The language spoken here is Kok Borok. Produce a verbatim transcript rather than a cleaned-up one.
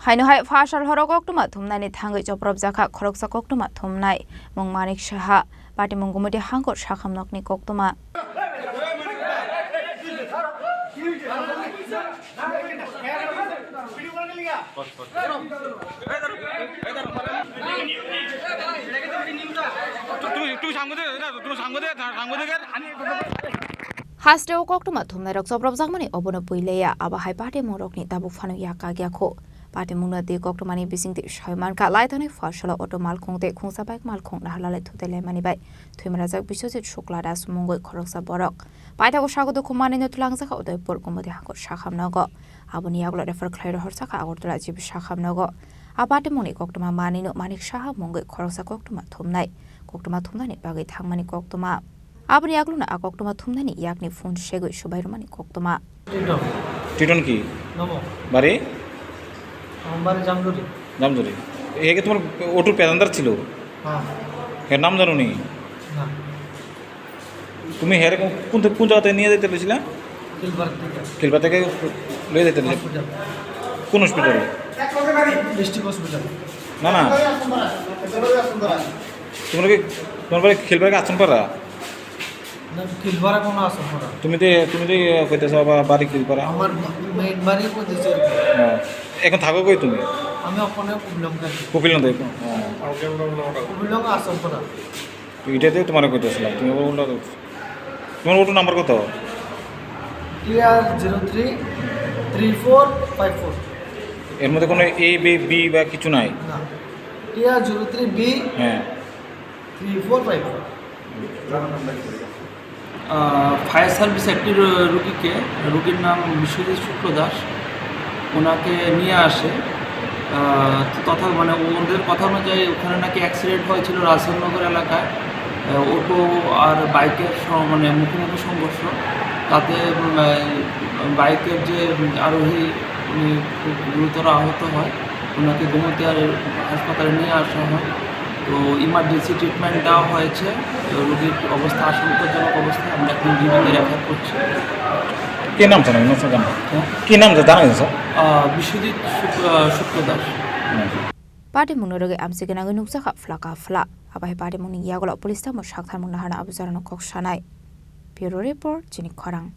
Haino hai pha sal horo koktwma thumnani thangwi chopropjakha khoroksa koktwma thumnai mung Manik Saha, patimung Gumoti Hangkor Sakham nokni koktwma. Haste o koktwma thumnairok chopropjakmani obono pui leya, abo hai patimungrokni tabuk phano yak kak ya kho. Patimungno twi koktwmani bisingtwi sai mankha, lai thani pha salo auto malkhung tei khungsa bike malkhung naharlalai thutai laimani bai thwimrajak Biswajit Shukla Das mungwi khoroksa borok. Paithago sago dukhu manwino twlangjakha Udaipur Gumoti Hangkor Sakham nogo. Aboni yagulo refer khlai rohorsakha Agartala G B Sakham nogo. A patimungni koktwma manwino Manik Saha mungwi khoroksa koktwma thumnai. Koktwma thumnani bagwi thangmani koktwma. Aboni yagulono a koktwma thumnani yakni phone segwi subai rwmani koktwma. Titon. টিটন কি? নমো। বাড়ি? আমার বাড়ি জামজুরি। জামজুরি। এ কি তোমার অটোর প্যাসেঞ্জার ছিল? হ্যাঁ। এর নাম জানো নি? না। তুমি হেরে কোন, কোন, কোন জায়গাতে নিয়ে যেতে বলেছিলে? খিলপাড়া থেকে। খিলপাড়া থেকে লয়ে যেতে বলেছিলে? হসপিটাল। কোন হসপিটালে? District hospital. না, না। তোমরা কি, তোমার বাড়ি খিলপাড়া কি আছনপাড়া? না, খিলপাড়া কোনো আছনপাড়া। তুমি তো, তুমি তো ইয়ে কইতেছো আবার বাড়ি খিলপাড়া। আমার মেইন বাড়ি কইতেছে। হ্যাঁ। এখন থাকো কই তুমি? আমি ওখানে কুবিলং থাকি। কুবিলং থাকো? হ্যাঁ। কুবিলং আছনপাড়া। তো এটাতে তোমার কইতেছিলাম, তুমি আবার উল্টা করছো। তোমার অটো নাম্বার কত? T R zero three three four five four। এর মধ্যে কোনো এ, বি, বি বা কিছু নাই? না। T R zero three B হ্যাঁ। Three four five four। আহ, ফায়ার সার্ভিস একটি রো-, রুগীকে, রুগীর নাম বিশ্বজিৎ শুক্লদাস, ওনাকে নিয়ে আসে। আহ, তো তথা-, মানে, ওদের কথা অনুযায়ী ওখানে নাকি অ্যাক্সিডেন্ট হয়েছিল রাজেন্দ্রনগর এলাকায়। আহ, অটো আর বাইকের স-, মানে, মুখোমুখি সংঘর্ষ। তাতে, উম, আহ, বাইকের যে আরোহী, উনি খুব গুরুতর আহত হয়। ওনাকে গোমতী হাসপাতালে নিয়ে আসা হয়। তো ইমার্জেন্সি ট্রিটমেন্ট দেওয়া হয়েছে। তো রোগীর অবস্থা আশঙ্কাজনক অবস্থায় আমরা এখন বিভাগে রেফার করছি। কি নাম জানা গেছে, জানো? হ্যাঁ? কি নাম জানা গেছে, স্যার? আহ, বিশ্বজিৎ শুক্ল-, আহ, শুক্লদাস। হুম। Patimungno rwgwi amchikgwnangwi nukjakha phlaka phla. Abo hai patimungni yagulo police tamo saktharmung naharna abo jorano kok sanai. Bureau Report, Chini Khorang.